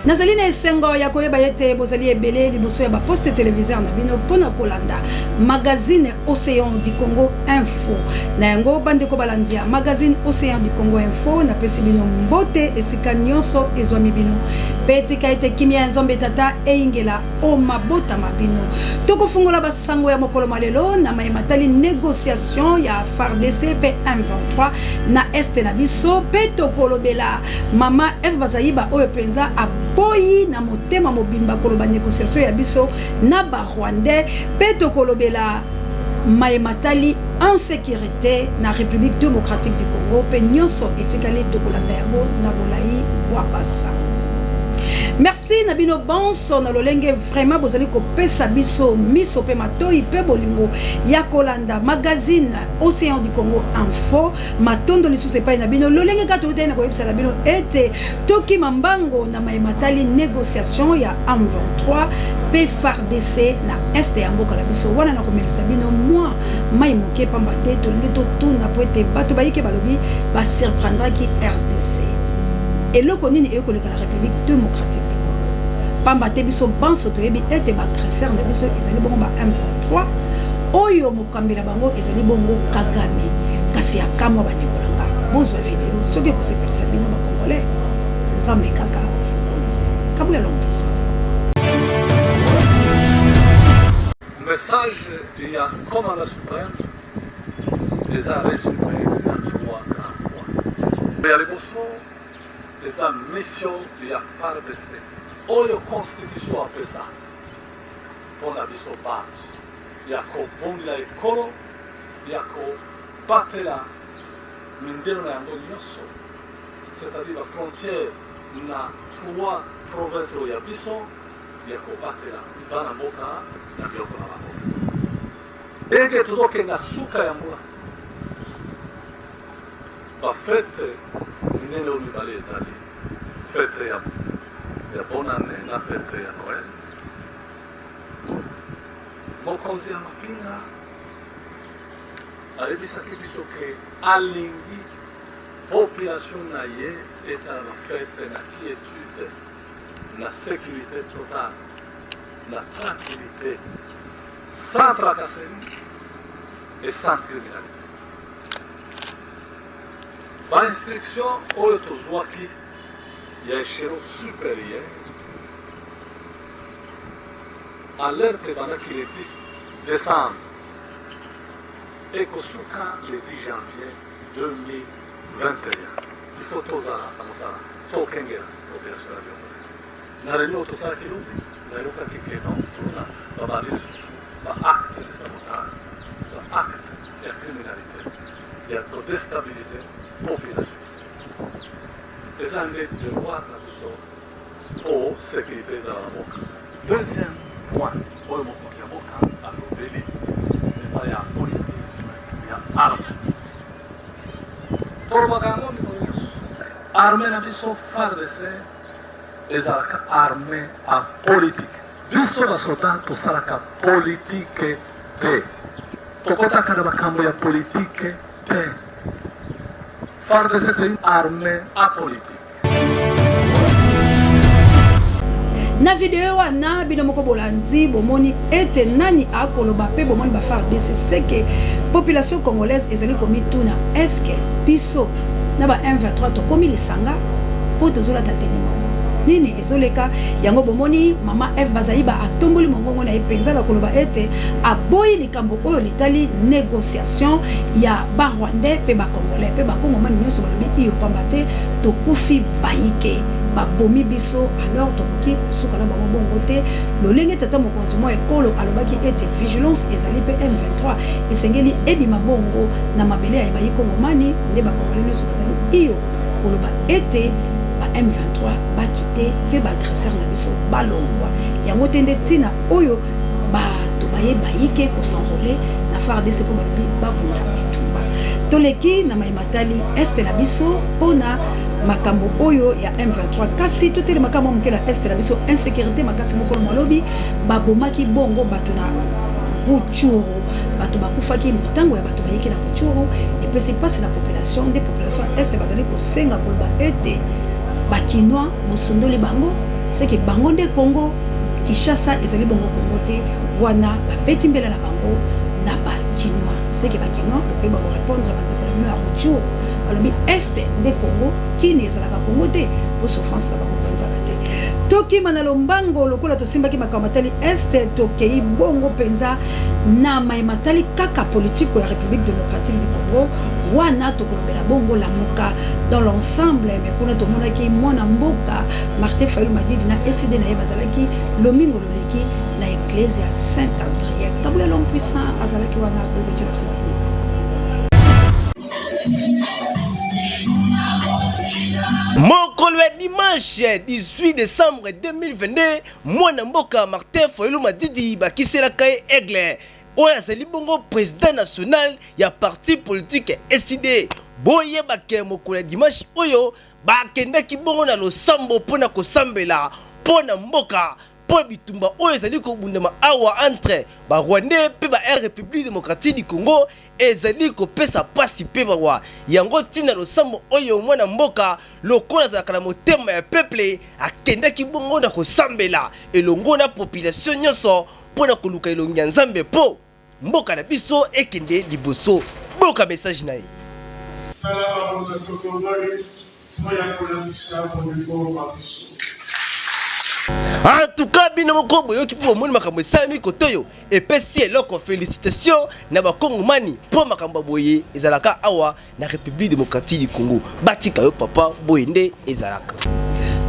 Nazali na esengo ya koyeba ete bozali ebele liboso ya ba poste televiseur na bino mpo na kolanda magazine Ocean du Congo Info. Na yango bandeko balandi ya magazine Ocean du Congo Info, napesi bino mbote esika nyonso ezwami bino, mpe tika ete kimia ya Nzambe Tata eyingela o mabota ma bino. Tokofungola basango ya mokolo mwa lelo na maye matali negociation ya FARDC mpe M23 na este na biso, mpe tokolobela mama Eve Bazaiba oyo mpenza aboyi na motema mobimba koloba negociation ya biso na ba Rwandais, mpe tokolobela maye matali insécurité na République démocratique du Congo, mpe nyonso etikali tokolanda yango na bolayi bwa basango. Merci na bino bonso na lolenge vraiment bozali kopesa biso miso mpe matoi mpe bolingo ya kolanda magazine Océan du Congo Info. Matondo lisusu epai na bino lolenge kaka toutaki na koyebisa na bino ete tokima mbango na maye matali négociation ya M23 mpe FARDC na este ya mboka na biso. Wana nakomelisa bino mwa mai moke pamba te tolingi totuna mpo ete bato bayike balobi basurprendraki RDC. Eloko nini ekoki koleka na République démocratique du Congo? Pamba te biso banso toyebi ete ba agresseur na biso ezali bongo ba M23 oyo mokambi na bango ezali bongo Kagame. Kasi ya kamwa bandeko na nga, bozwa video soki ekosepelisa bino ba Congolais. Nzambe kaka mokonzi. Kabuya Lompusa. Message ya commandant supreme eza resume na 3 grands points. Ya liboso eza mission ya FARDC oyo constitution apesa mpo na biso base ya kobundela ekolo, ya kobatela mindelo na yango nyonso, c'est-à-dire ba frontières na 3 provinces oyo ya biso, ya kobatela bana mboka na biloko na bango. Ndenge tozokenda suka ya mbula, ba fete minene oyo mibale ezali fete ya, ya bonne année na fete ya Noël. Mokonzi ya mapinga ayebisaki biso ke alingi population na ye ezala na fete na quietude, na securite totale, na tranquillite, sans tracasserie et sans criminalité. Ba instruction oyo tozwaki ya echelon supérieur, alerte ebandaki le 10 décembre ekosuka le 10 janvier 2021. Il faut tozala na mosala, tokengela population na biloko. Na réunion tosalaki lobi, nayokaki ke non, kuna babandi lisusu ba acte de sabotage, ba acte ya criminalité ya kodestabiliser population. Eza nde devoir na biso po securite ezala na mboka. Deuxième point oyo mokonzi ya mboka alobeli eza ya politisme ya arme. Tolobaka yango mikolo nyonso, arme na biso FARDC ezalaka arme apolitique. Biso basoda tosalaka politike te, tokotaka na makambo ya politike te. FARDC c'est une armée apolitique. Na video wana bino moko bolandi, bomoni ete nani akoloba mpe bomoni ba FARDC seke population congolaise ezali komituna eske biso na ba M23 tokomi lisanga mpo tozolata teni moko nini ezoleka yango. Bomoni mama Eve Bazaiba atomboli mongongo na ye mpenza na koloba ete aboyi likambo oyo litali négociation ya ba rwandais mpe ba congolais, mpe bakongomani nyonso balobi iyo pamba te tokufi bayike babomi biso, alors tokoki kosuka na bango bongo te. Lolenge tata mokonzi mwa ekolo alobaki ete vigilance ezali mpe M23 esengeli ebima bongo na mabele ya bayi kongomani, nde bakongolais nyonso bazali iyo koloba ete ba M23 bakite mpe ba agresseur na biso balongwa. Yango te nde ntina oyo bato baye bayike kosenrole na FARDC mpo balobi babunda etumba. Toleki na maye matali este na biso mpona makambo oyo ya M23, kasi totelemaka mwa moke na este na biso. Insécurité makasi, mokolo mwa lobi babomaki bongo bato na Rutshuru, bato bakufaki, motango ya bato bayiki na Rutshuru epesi mpasi na population. Nde population ya este bazali kosenga koloba ete bakinois bosundoli bango. Seke bango nde Congo, Kinshasa ezali bongo Congo te. Wana babeti mbela na bango na ba Kinois. Seke ba Kinois bokoyeba ko répondre bandeko na bino ya retour. Balobi Est nde Congo, Kin ezalaka Congo te. Po souffrance na bango bayokaka te. Tokima na lombango lokola tosimbaki makambo matali Est, tokei bongo mpenza na maye matali kaka politiko ya République démocratique du Congo. Wana tokolobela bongo Lamuka dans l'ensemble, mais kuna tomonaki mwana mboka Martin Fayulu Madidi na ECD na ye bazalaki lomingo loleki na eglise ya Saint André. Kabuya l'homme puissant azalaki wana koyebotela biso nini. Mokolo ya dimanche 18 décembre 2022, mwana mboka Martin Fayulu Madidi bakiselaka ye aigle oyo azali bongo président national ya parti politique ya SID. Boyeba ke mokolo ya dimanche oyo bakendaki bongo na losambo mpo na kosambela mpo na mboka, mpo bitumba oyo ezali kobundama awa entre ba Rwandais mpe ba République démocratique du Congo ezali kopesa pasi mpe mawa. Yango ntina losambo oyo mwana mboka lokola azalaka na motema ya peuple akendaki bongo na kosambela elongo na population nyonso mpo na koluka elongi ya Nzambe mpo mboka na biso ekende liboso. Boyoka message na ye. Tala mabonza totongoli mpo ya kolakisa bolingo bwa biso. En tout cas bino moko boyoki mpo bomoni makambo esalemi kote oyo epesi eloko. Félicitation na bakongomani mpo makambo ya boye ezalaka awa na République démocratique du Congo. Batika yo papa, boye nde ezalaka.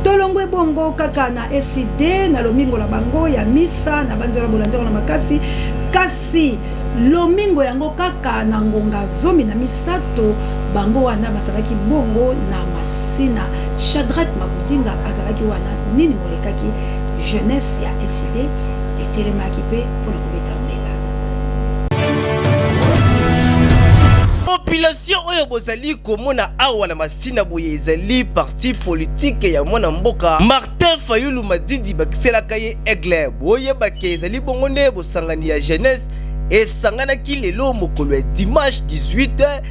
Tolongwe bongo kaka na ECD na lomingo la bango ya misa na banzola bolandeko na makasi, kasi lomingo yango kaka na ngonga 13 bango wana bazalaki bongo na Masina. Shadrack Mabudinga azalaki wana. Nini molekaki? Jeunesse ya ECD etelemaki mpe mpona kobeta mbela. Population oyo bozali komona awa na Masina boye ezali parti politique ya mwana mboka Martin Fayulu Madidi, bakiselaka ye aigle. Boyebake ezali bongo nde bosangani ya jeunesse esanganaki lelo mokolo ya dimanche 18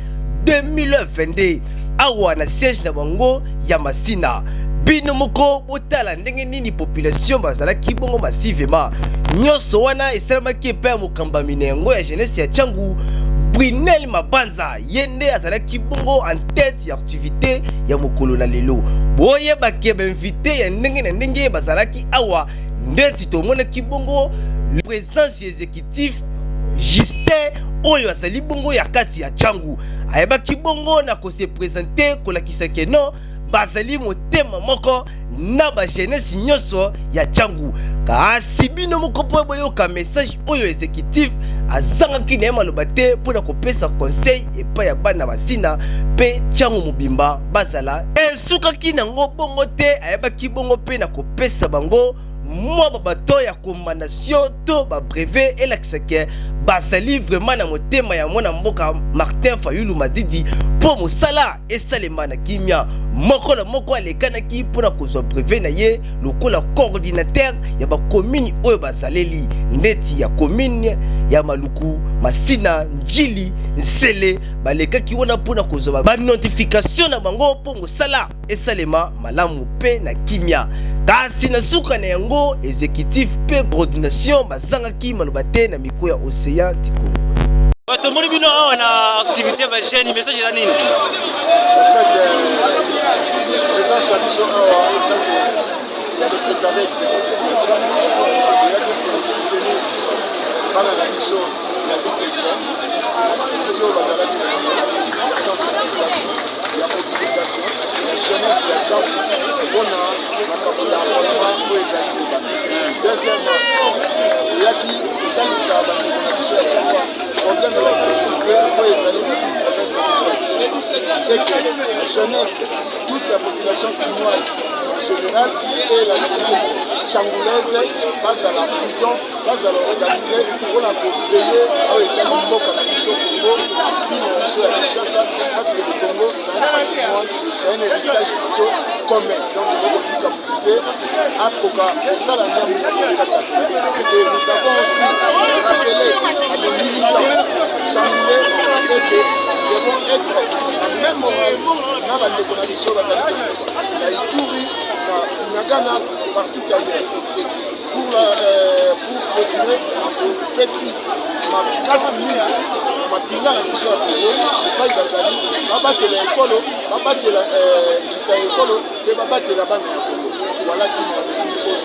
2022 awa na siège na bango ya Masina. Bino moko botala ndenge nini population bazalaki bongo massivement. Nyonso wana esalamaki epai ya mokambami na yango ya jeunesse ya Tshangu, Brunel Mabanza. Ye nde azalaki bongo en tête ya activité ya mokolo na lelo. Boyebake bainvité ya ndenge na ndenge bazalaki awa, ndeti tomonaki bongo présence ya exécutif Justin oyo azali bongo ya kati ya Tshangu, ayebaki bongo na kose présenter kolakisa ke non, bazali motema moko na ba jeunesse nyonso ya Tshangu. Kasi bino moko mpo boyoka message oyo exécutif azangaki na ye maloba te mpo na kopesa conseil epai ya bana Masina mpe Tshangu mobimba bazala. Esukaki nango bongo te, ayebaki bongo mpe na kopesa bango mwa babato ya commandation to babrevet elakisake bazali vraiment na motema ya mwana mboka Martin Fayulu Madidi mpo mosala esalema na kimia. Moko na moko alekanaki mpo na kozwa brevet na ye lokola coordinateur ya bakomini oyo bazaleli, ndeti ya commune ya Maluku, Masina, Njili, Nsele. Balekaki wana mpo na kozwa banotification na bango mpo mosala esalema malamu mpe na kimia. Kasi na suka na yango exécutif mpe coordination bazangaki maloba te na micro ya Océan du Congo. Tomoni bino awa na activité ya bajeune, message eza nini? En fait, présence na biso awa en tant que secrétariat exécutif ya Tshangu, toyaki kosoutenir bana na biso ya Ligue des jeunes, activité oyo bazalaki na yango ya sensibilisation, ya mobilisation ya jeunesse ya Tshangu mpona makambo ya enrôlement oyo ezali kobanda. Deuxièmement, toyaki kotalisa bandeko na biso ya Tshangu problème ya sécurité oyo ezali na ville province na biso ya Kinshasa, et que la jeunesse, toute la population kinoise en général et la jeunesse tshangulaise bazala prudent, bazala organisé mpona koveiller oyo etali mboka na biso Congo, ville na biso ya Kinshasa, parce que le Congo, c'est un patrimoine, c'est un héritage plutôt commun. Donc tokotika motu te akoka kosala ndambo na kati ya Congo. Et nous avons aussi rappelé à nos militants tshangulais et que nous devons être na même morale na bandeko na biso bazali na Ituri, na Bunagana. partout ailleurs. Et pour, la, euh, pour clôturer, topesi makasi mingi na mapinga na biso ya Congo epai bazali, babatela ekolo, babatela euh, nkita ya ekolo mpe babatela bana ya Congo. Voilà ntina ya oyo.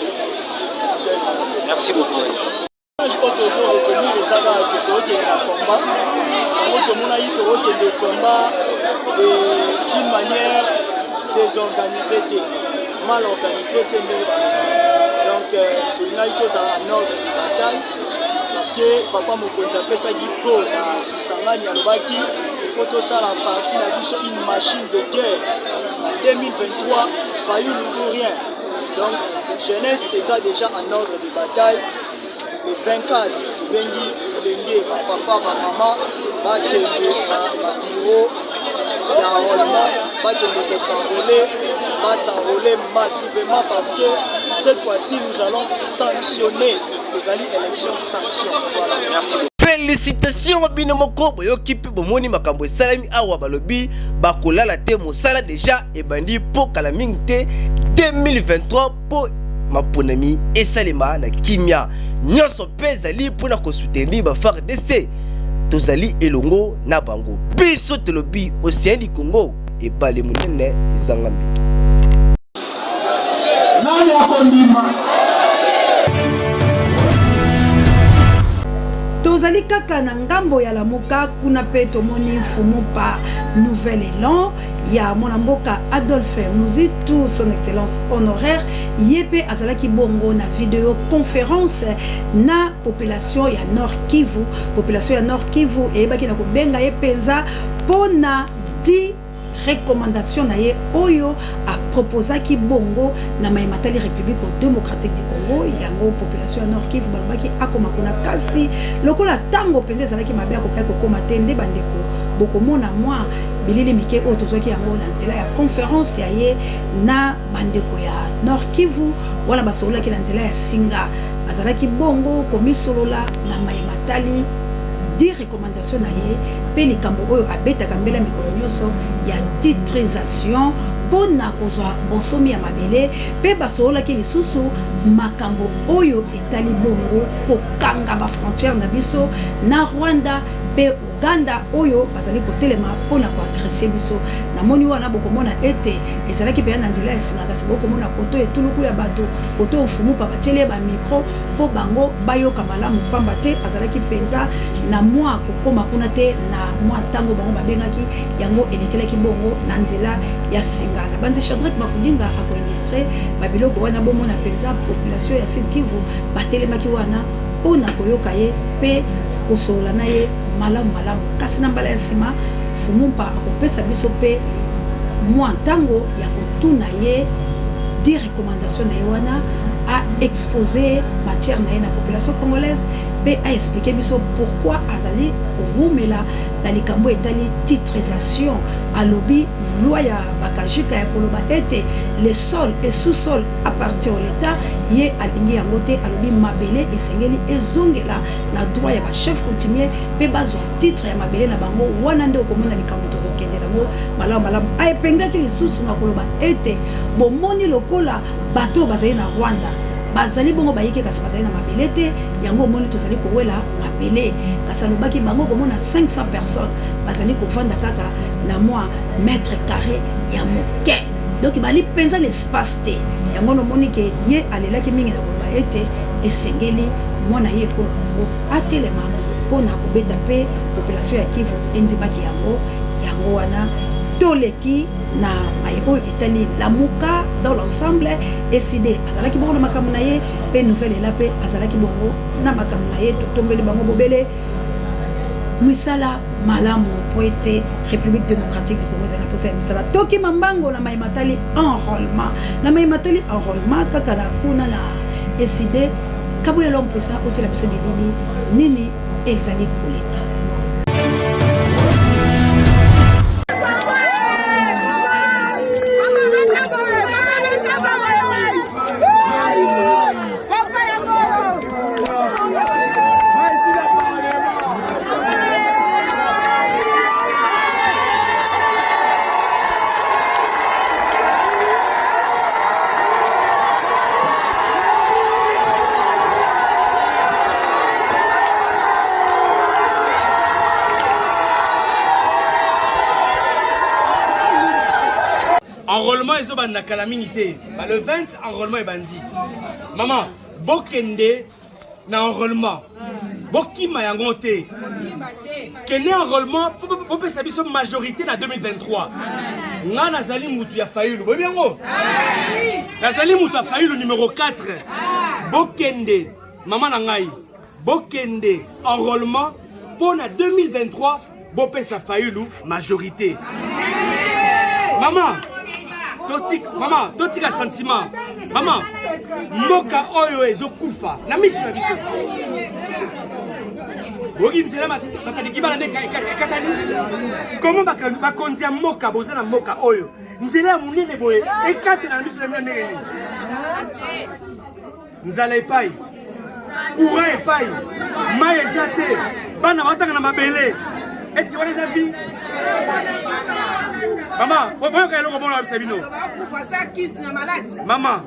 Merci beaucoup. Oyo tokoki retenir eza kaka ke tokokende na combat yango, tomonaki tokokende combat d'une manière désorganisée te, mal organisée te ndenge baloba. Donc tolingaki tozala en ordre de bataille parce que papa mokonzi apesaki go na Kisangani, alobaki il faut tosala parti na biso une machine de guerre na 2023, Fayulu ou rien. Donc jeunesse eza déjà en ordre de bataille. Le 24, tobengi bilenge, bapapa, bamama, bakende na babureau ya enrôlement, bakende kos'enrôler, bas'enrôler massivement parce que cette fois-ci nous allons sanctionner. Ezali élection sanction, voilà. Merci. Félicitation bino moko boyoki mpe bomoni makambo esalami awa. Balobi bakolala te, mosala deja ebandi mpo kala mingi te 2023 mpo maponami esalema na kimia nyonso, mpe ezali mpona kosoutenir ba FARDC. Tozali elongo na bango. Biso tolobi Océan du Congo, ebale monene ezanga mbindo. Nani akondima? Tozali kaka na ngambo ya Lamuka kuna mpe tomoni mfumu pa Nouvel Élan ya mwana mboka Adolphe Muzitu, son excellence honoraire. Ye mpe azalaki bongo na video conférence na population ya Nord Kivu. Population ya Nord Kivu eyebaki na kobenga ye mpenza mpo na 10 recommandation na ye oyo aproposaki bongo na maye matali République démocratique du Congo. Yango population ya Nord Kivu balobaki akoma kuna, kasi lokola ntango mpenza ezalaki mabe, akokaki kokóma te. Nde bandeko bokomona mwa bilili mike oyo tozwaki yango na nzela ya conférence ya ye na bandeko ya Nord Kivu wana. Basololaki na nzela ya singa, bazalaki bongo komisolola na maye matali 10 recommandation na ye mpe likambo oyo abetaka mbela mikolo nyonso ya titrisation mpo na kozwa bonsomi ya mabele. Mpe basololaki lisusu makambo oyo etali bongo kokanga bafrontière na biso na Rwanda mpe Uganda oyo bazali kotelema mpona koagresser biso. Namoni wana bokomona ete ezalaki mpenza na nzela ya singa, kasi bokomona koto etuluku ya bato, koto mfumu pa batieli ye bamicro mpo bango bayoka malamu, pamba te azalaki mpenza na mwa kokóma kuna te na mwa ntango bango babengaki yango elekelaki bongo na nzela ya singa. Na banzi Shadrak Makudinga akoillustrer babiloko wana. Bomona mpenza population ya Sud Kivu batelemaki wana mpona koyoka ye mpe kosolola na ye malamu malamu. Kasi na mbala ya nsima, Fumumpa akopesa biso mpe mwa ntango ya kotuna ye 10 recommandation na ye wana, aexposer matière na ye na population congolaise mpe aexpliquer biso pourquoi azali kovumela na likambo etali titrisation. Alobi loi ya Bakajika ya koloba ete le sol et sous-sol appartient au l'État, ye alingi yango te. Alobi mabele esengeli ezongela na droit ya bachef coutumier mpe bazwa titre ya mabele na bango. Wana nde okomona likambo tokokende yango malamu malamu. Aepengaki lisusu na koloba ete bomoni lokola bato oyo bazali na Rwanda bazali bongo bayike, kasi bazali na mabele te. Yango omoni tozali kowela mabele. Kasi alobaki bango komona 500 personnes bazali kovanda kaka na mwa mètre carré ya moke, donc bali mpenza l'espace te. Yango nomoni ke ye alelaki mingi na koloba ete esengeli mwana ye ekolo Kongo atelema mpona kobeta, mpe population ya Kivu endimaki yango. Yango wana toleki na maye oyo etali Lamuka dans l'ensemble. Ecidé azalaki bongo na makambo na ye, mpe Nouvel Élan mpe azalaki bongo na makambo na ye. Totombeli bango bobele misala malamu mpo ete République démocratique du Congo ezali na mposa ya misala. Tokima mbango na maye matali enrôlement. Na maye matali enrôlement kaka na kuna na Ecidé, Kabuya Lompusa otiela biso bilili nini ezali koleka. Enrôlement ezobanda kala mingi te. Ba le 20 enrôlement ebandi. Maman, bokende na enrôlement. Bokima yango te. Kende enrôlement bopesa biso majorité na 2023. Nga nazali mutu ya Fayulu. Boyebi yango? Nazali mutu ya Fayulu numéro 4. Bokende mama na ngai. Bokende enrôlement mpo na 2023 bopesa Fayulu majorité. Mama, totika mama, totika sentiment. Mama, mboka oyo ezokufa na miso na biso. Boyoki nzela mataliki bana nde ekatani. Comment bakonzi ya mboka boza na mboka oyo nzela ya monene boye ekatela na miso na bino ndenge nini? Nzala epai, courant epai, mai eza te, bana batanga na mabele. Est-ce wana eza vie? Mama, boyoka eloko mona babisa bino. Mama,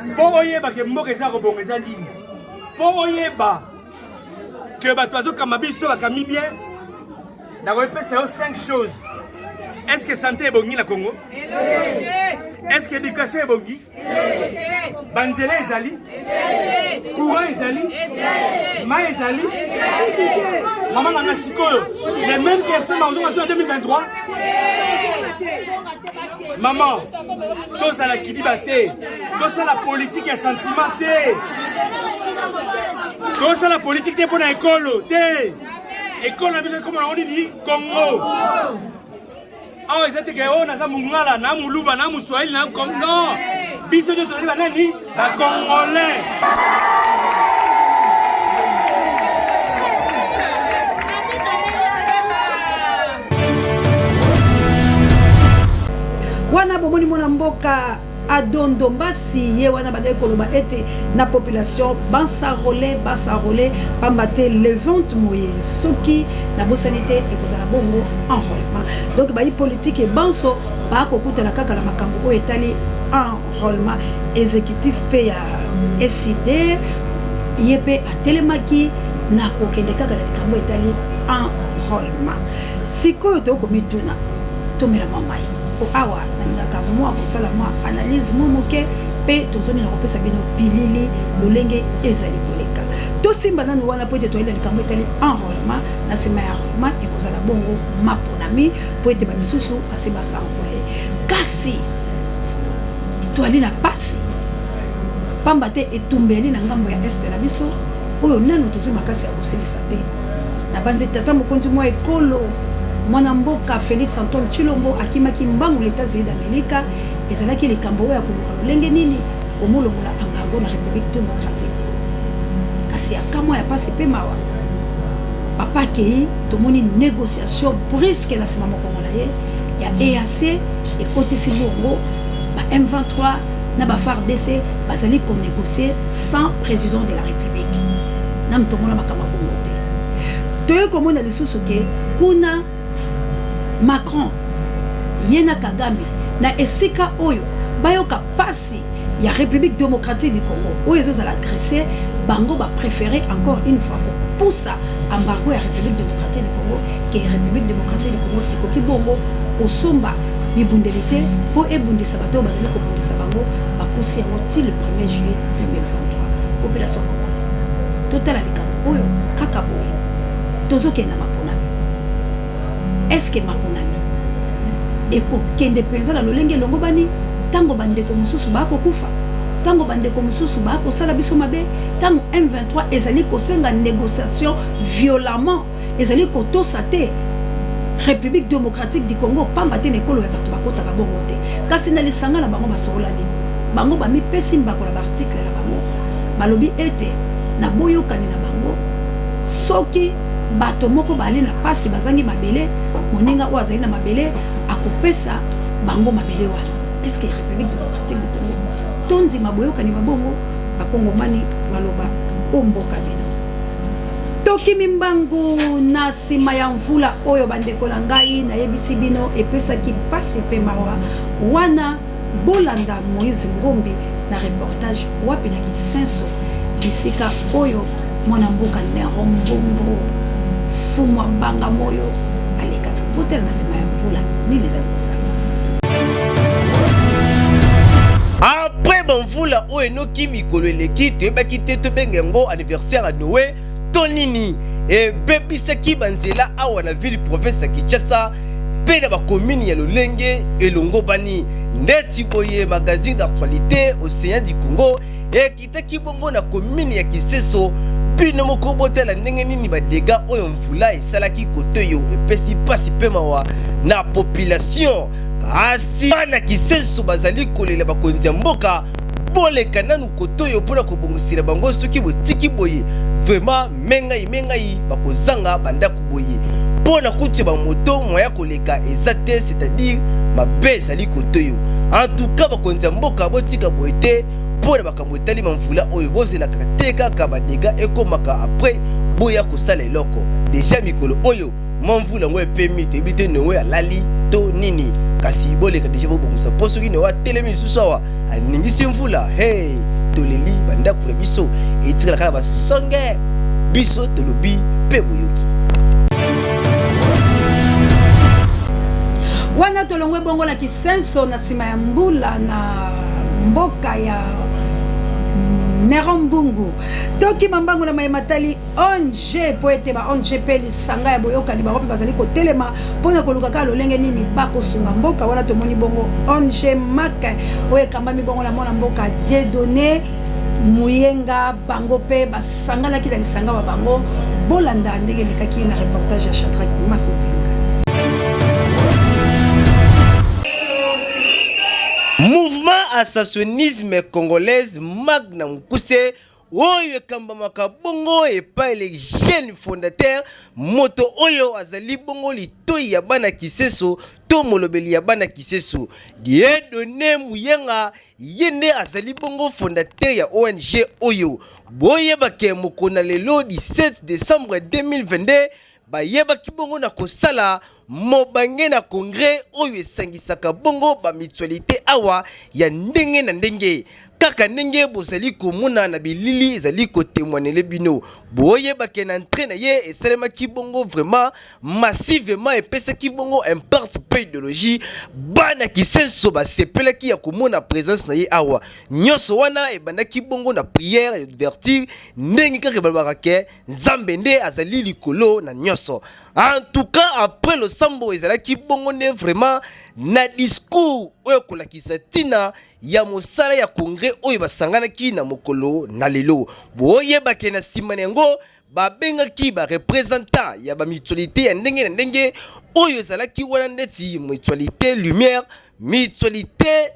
mpo oyeba ke mboka eza kobonga eza nini? Mpo oyeba ke bato bazokamba biso bakambi bien, nakopesa yo 5 choses. Est-ce que santé ebongi na Congo? Est-ce que éducation ebongi? Banzela ezali, courant ezali, mai ezali. Mama nanga sikoyo les mêmes personnes bazonga so na 2023. Mama, tozala kidiba te, tosala politike ya sentiment te, tosala politike te mpo na ekolo te. Ekolo na biso ekoma nango nini? Congo. Awa eza te ke oyo naza mongala na moluba na moswahili na non, biso nyonso tozali banani? Bacongolais. Wana bomoni mwana mboka Adondo Mbasi ye wana bandaki koloba ete na population basarole basarole pamba te le 20 moye soki nabosani te ekozala bongo enrôlement. Donc bayi politique banso bakokutana kaka na makambo oyo etali enrôlement. Exécutif mpe ya SID ye mpe atelemaki na kokende kaka na likambo etali enrôlement. Sikoyo tokomituna, tomela mwa mai po awa nalingaka mwa kosala mwa analyse mwa moke mpe tozongi na kopesa bino bilili lolenge ezali koleka. Tosimba nanu wana mpo ete toyeli na likambo etali enrôlement. Na nsima ya enrôlement ekozala bongo maponami mpo ete bamisusu basi bas'enrôle. Kasi toali na pasi pamba te etumba eyali na ngambo ya este na biso oyo nanu tozwi makasi ya kosilisa te. Nabanzi tata mokonzi mwa ekolo mwana mboka Felix Antoine Tshilombo akimaki mbangu na Etats-Unis d'Amelika. Ezalaki likambo oyo ya koluka lolenge nini komolongola embargo na Republique democratique du Congo. Kasi ya kamwa ya pasi pe mawa, papa akei, tomoni négociation brusque na sima mokongo na ye ya EAC ekotisi bongo ba M23 na ba FARDC bazali ko négocier sans président de la République. Nanu tomona makambo ya bongo te. Toye komona lisusu ke kuna Macron ye na Kagame na esika oyo bayoka pasi ya République démocratique du Congo oyo ezozala agressé, bango ba préférer encore une fois kopusa embargo ya République démocratique du Congo, ke République démocratique du Congo ekoki bongo kosomba bibundeli te mpo ebundisa bato oyo bazali kobundisa bango. Bapusi yango ti le 1er juillet 2023. Population congolaise, totala likambo oyo kaka boye, tozokende na maponami. Est-ce que maponami ekokende mpenza na lolenge elongobani ntango bandeko mosusu bakokufa, ntango bandeko mosusu bakosala biso mabe, ntango M23 ezali kosenga négociation violemment, ezali kotosa te République démocratique du Congo, pamba te na ekolo ya bato bakotaka bongo te. Kasi na lisanga na bango basolola nini? Bango bamipesi mbako na baarticle na bango, balobi ete na boyokani na bango soki bato moko bali na pasi bazangi mabele, moninga oyo azali na mabele akopesa bango mabele wana. Est-ce que République démocratique du Congo tondima boyokani babongo? Bakongomani maloba o mboka bino. Tokimi mbangu na nsima ya mvula oyo bandeko na ngai nayebisi bino epesaki mpasi mpe mawa wana. Bolanda Moïse Ngombi na reportage wapi na Kisenso, bisika oyo mwana mboka Nero Mbombo Fumwa Banga Moyo alekaka. Botala na nsima ya mvula nini ezali kosala. Mpe bamvula oyo enoki mikolo eleki, toyebaki te tobenga yango anniversaire ya Noe to nini, ebebisaki banzela awa na ville province ya Kinshasa mpe na bakomini ya lolenge elongobani. Ndeti boye magazine d'actualité Ocean du Congo ekitaki bongo na komini ya Kiseso. Bino moko botala ndenge nini badega oyo mvula esalaki kote oyo epesi mpasi mpe mawa na population. Kasi bana Kisenso bazali kolela bakonzi ya mboka boleka nanu kote oyo mpo na kobongisela bango. Soki botiki boye vraiment mengai mengai bakozanga bandako boye mpo na kutu bamoto moya koleka eza te, c'est-à-dire mabe ezali kote oyo. En tout cas bakonzi ya mboka botika boye te mpo na makambo etali mamvula oyo, bozelaka te kaka badega ekomaka après boya kosala eloko. Deja mikolo oyo mwa mvula yango epemi, toyebi te Noe alali to nini, kasi boleka deja bobongisa mpo soki Noe atelemi lisusu awa aningisi mvula, hey, toleli bandako na biso etikala kaka basonge. Biso tolobi mpe boyoki. Wana tolongwe bongo na Kisenso na nsima ya mbula na mboka ya Neron Mbungu, tokima mbangu na maye matali ONG mpo ete ba ONG mpe lisanga ya boyokani bango mpe bazali kotelema mpo na koluka kaka lolenge nini bakosunga mboka wana. Tomoni bongo ONG MAC oyo ekambami bongo na mwana mboka Dieudonné Muyenga, bango mpe basanganaki na lisanga ba bango. Bolanda ndenge elekaki na reportage ya Shadrack Makodinga. Mouvement Associationnisme Congolaise MAC na mokuse, oyo ekambamaka bongo epai le jeune fondateur, moto oyo azali bongo litoi ya bana Kiseso to molobeli ya bana Kiseso, Dieudonné Muyenga, ye nde azali bongo fondateur ya ONG oyo. Boyebake mokolo na lelo 17 décembre 2022 bayebaki bongo na kosala mobange na congrès oyo esangisaka bongo ba mutualité awa ya ndenge na ndenge, kaka ndenge bozali komona na bilili ezali kotemwanele bino. Boyebake na entrée na ye esalemaki bongo vraiment massivement, epesaki bongo impact mpe idéologie. Bana Kisenso basepelaki ya komona présence na ye awa. Nyonso wana ebandaki bongo na prière ya ouverture, ndenge kaka balobaka ke Nzambe nde azali likolo na nyonso. En tout cas après losambo ezalaki bongo nde vraiment na discours oyo kolakisa ntina ya mosala ya congrès oyo basanganaki na mokolo na lelo. Boyebake na nsima na yango babengaki barepresentant ya bamutualité ya ndenge na ndenge oyo ezalaki wana, ndeti mutualité Lumière, mutualité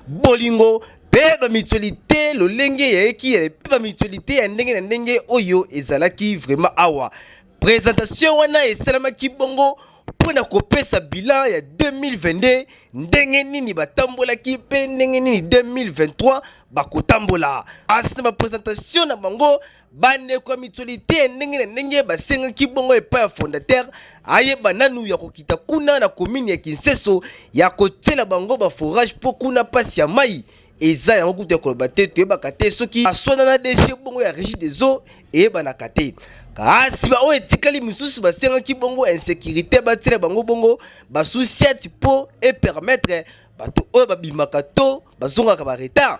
Bolingo mpe bamutualité lolenge ya eki mpe bamutualité ya ndenge na ndenge oyo ezalaki vraiment awa. Présentation wana esalamaki bongo mpo na kopesa bilan ya 2022, ndenge nini batambolaki mpe ndenge nini 2023 bakotambola. Asi na bapresentation na bango, bandeko ya mutualité ya ndenge na ndenge basengaki bongo epai ya fondateur ayeba nanu ya kokita kuna na commune ya Kinseso ya kotiela bango baforage, mpo kuna mpasi ya mai eza yango kutu ya koloba te. Toyebaka te soki aswana na DG bongo ya Régie des eaux, eyebanaka te. Kasi baoyo etikali misusu basengaki bongo insécurité, batiela bango bongo basous-ciat mpo epermettre bato oyo babimaka to bazongaka baretard,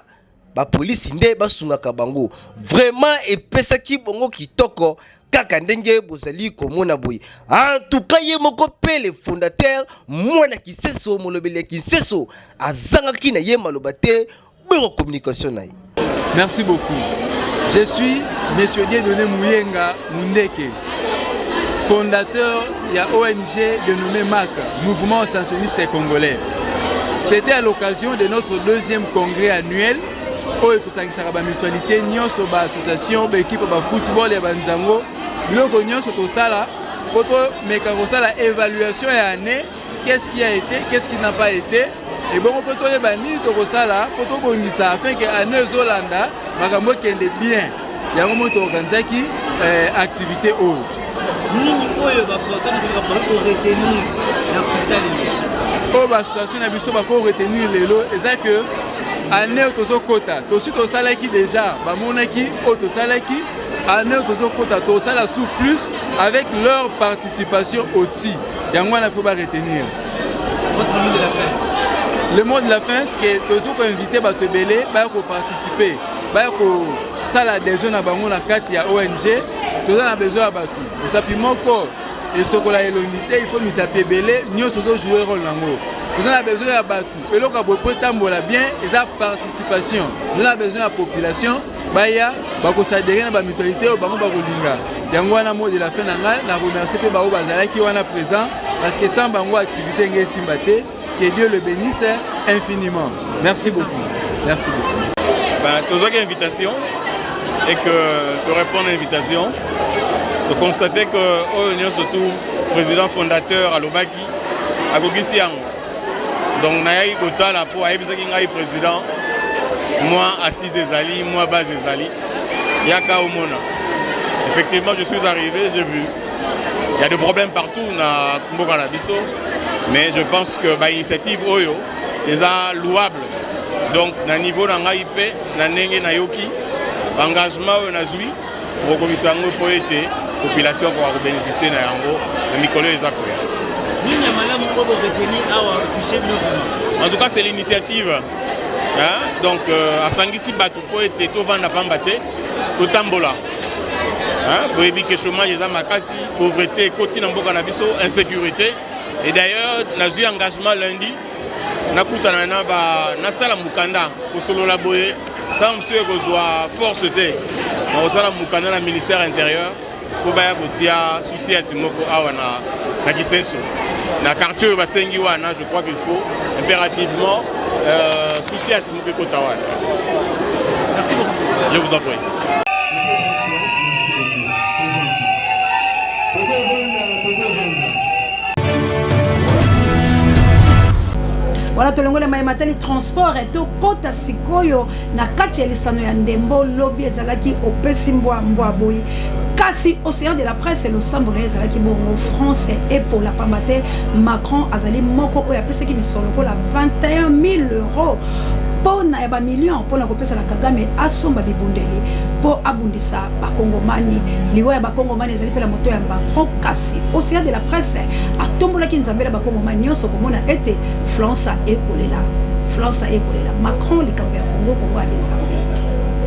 bapolisi nde basungaka bango. Vraiment epesaki bongo kitoko kaka ndenge bozali komona boye. En tout cas ye moko mpe le fondateur, mwana Kiseso, molobeli ya Kiseso, azangaki na ye maloba te. Bongo communication na ye. Merci beaucoup. Je suis Monsieur Dieudonné Muyenga Mundeke, fondateur ya ONG dénommé MAC, Mouvement Ascensionniste Congolais. C'était à l'occasion de notre deuxième congrès annuel oyo tosangisaka bamutualité nyonso, baassociation, baekipe bafootball ya banzango, biloko nyonso tosala mpo tomeka kosala évaluation ya année, qu'est-ce qui a été, qu'est-ce qui n'a pas été, ebongo mpo toyeba nini tokosala mpo tobongisa afin ke année ezolanda makambo ekende bien. Yango moi toorganizaki activité oyo. Nini oyo baassociation nyonso bakoki koretenir na activité ya lelo? Oyo baassociation na biso bakoretenir lelo eza ke année oyo tozokota, tosi tosalaki déjà, bamonaki oyo tosalaki. Année oyo tozokota, tosala sous plus avec leur participation aussi. Yango wana faut baretenir. Votre mot de la fin? Le mot de la fin, c'est que tozo ko inviter bato ebele baya ko participer, baya ko sala adhésion na bango na kati ya ONG. Toza na besoin ya bato. Mosapi moko esokola elongi te, il faut misapi ebele nyonso ozo jouer rôle nango. Toza na besoin ya bato. Eloko ya boye po etambola bien eza participation. Toza na besoin ya population baya bakosadere na bamutualité oyo bango bakolinga. Yango wana mot de la fin na ngai, na remercier mpe baoyo bazalaki wana présent parce que sans bango activité nge esimba te. Que Dieu le bénisse infiniment. Merci beaucoup. Merci beaucoup. Ben, tozwaki invitation et que to répondre à l'invitation, to constater que oyo nyonso tout président fondateur alobaki akokisi yango. Donc nayaki kotala mpo ayebisaki ngai président moi assise ezali, moi base ezali, yaka omona. Effectivement, je suis arrivé, j'ai vu. Il y a des problèmes partout na mboka na biso, mais je pense que ba initiative oyo eza louable. Donc na niveau na ngai mpe na ndenge nayoki engagement oyo nazwi kokomisa yango mpo ete population akoka kobénéficie na yango na mikolo oyo eza koya. Nini ya malamu oyo boretenir awa touche bino vraiment? En tout cas, c'est l'initiative, hein? Donc asangisi bato mpo ete tovanda pamba te, totambola. Hein? Boyebi ke chômage eza makasi, pauvreté ekoti na mboka na biso, insécurité. Et d'ailleurs, nazwi engagement lundi nakutana na ba nasala mokanda kosolola boye ntango mosusu ekozwa force te, nakosala mokanda na ministère intérieur mpo baya kotia sous-ciat moko awa na Kisenso, na quartier oyo basengi wana. Je crois qu'il faut impérativement sous-ciat moko ekota wana. Merci beaucoup, président. Je vous en prie. Wana tolongoli maye matali transport, tokɔta sikoyo na kati ya lisano ya ndembo. Lobi ezalaki opesi mbwa mbwa boyi, kasi Océan de la Presse, losambo na ye ezalaki bongo France epola, pamba te Macron azali moko oyo apesaki misolo lokola 21 000 euros mpona ya bamillion mpona kopesa na Kagame asomba bibundeli mpo abundisa bakongomani. Liwa ya bakongomani ezali mpe na moto ya Macron, kasi Océan de la Presse atombolaki Nzambe na bakongomani nyonso komona ete France ekolela, France ekolela Macron. Likambo ya Kongo, Kongo ali Nzambe,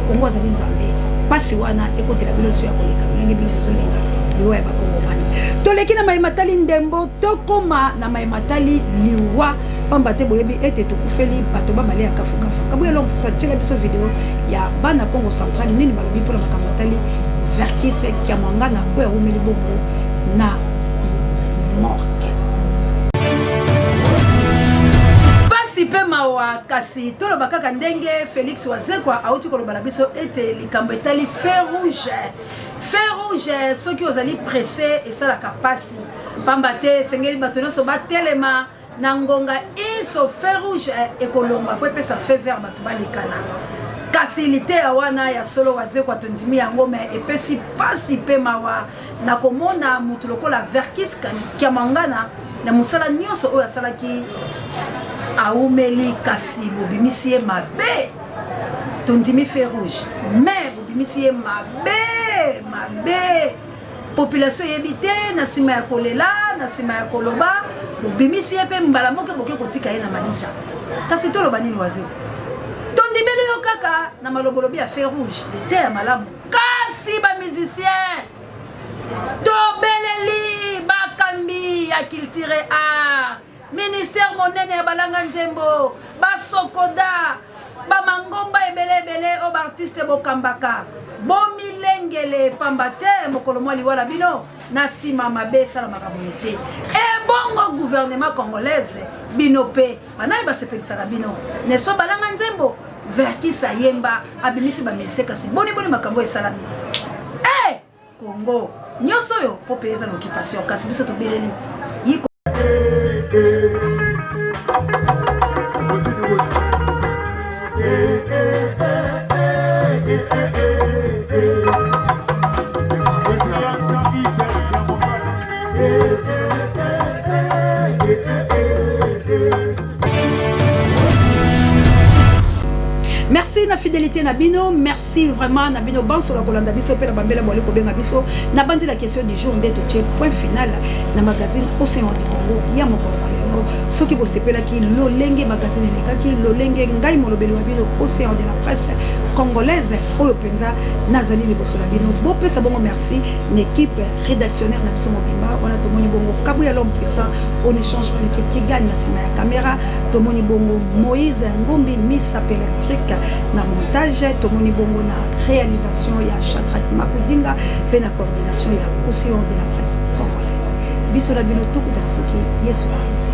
Kongo azali Nzambe. Mpasi wana ekotela bino liso ya koleka lolenge bino bozolinga liwa ya bakongomani. Toleki na maye matali ndembo, tokóma na maye matali liwa, pamba te boyebi ete tokufeli bato babale ya kafukafu. Kabuya Lompusa, tiela biso video ya bana Congo Central, nini balobi mpona makambo matali Verckys Kiamwangana oyo awumeli bongo na morgue. Pasi mpe mawa, kasi toloba kaka ndenge Félix Wazekwa auti koloba na biso ete likambo etali feu rouge, feu rouge, soki ozali pressé esalaka pasi, pamba te esengeli bato nyonso batelema na ngonga inso. Feu rouge ekolongwa po epesa feu vert, bato balekana. Kasi liteya wana ya solo, Wazekwa, tondimi yango, me epesi pasi mpe mawa na komona motu lokola Verckys Kiamwangana na mosala nyonso oyo asalaki aumeli, kasi bobimisi ye mabe. Tondimi feu rouge, mais bobimisi ye mabe mabe. Population eyebi te na nsima ya kolela, na nsima ya koloba, bobimisi ye mpe mbala moko boke kotika ye na malita. Kasi toloba nini? Wazeko, tondimeli yo kaka na malobolobi ya feu rouge, lite ya malamu, kasi bamusicien tobeleli bakambi ya culture, art, ministère monene ya balanga nzembo, basokoda, bamangomba ebele ebele oyo baartiste bokambaka, bomilengele, pamba te mokolo mwa liwa na bino na nsima mabe esalamaka boye te. Ebongo gouvernement congolaise, bino mpe banani basepelisaka bino, n'est-ce pas? Balanga nzembo Verckys ayemba, abimisi bamusicien, kasi boni boni makambo esalami e Congo nyonso oyo mpo mpe eza na occupation, kasi biso tobeleli. Merci. na fidélité na bino, merci vraiment na bino banso na kolanda biso mpe na bambela bwali kobenga biso. Nabanzi la question du jour nde totie point final na magazine Océan du Congo ya mokolo mwa lelo. Soki bosepelaki lolenge magazine elekaki, lolenge ngai molobeli wa bino Océan de la presse congolaise oyo mpenza nazali liboso na bino, bopesa bongo merci na équipe rédactionnaire na biso mobimba wana. Tomoni bongo Kabuya, l'homme puissant, on échange pas, l'équipe qui gagne na nsima ya caméra. Tomoni bongo Moïse Ngombi Misap électrique na montage. Tomoni bongo na réalisation ya Chatrak Makudinga mpe na coordination ya Océan de la presse congolaise. Biso na bino tokutana soki Yesu aye te.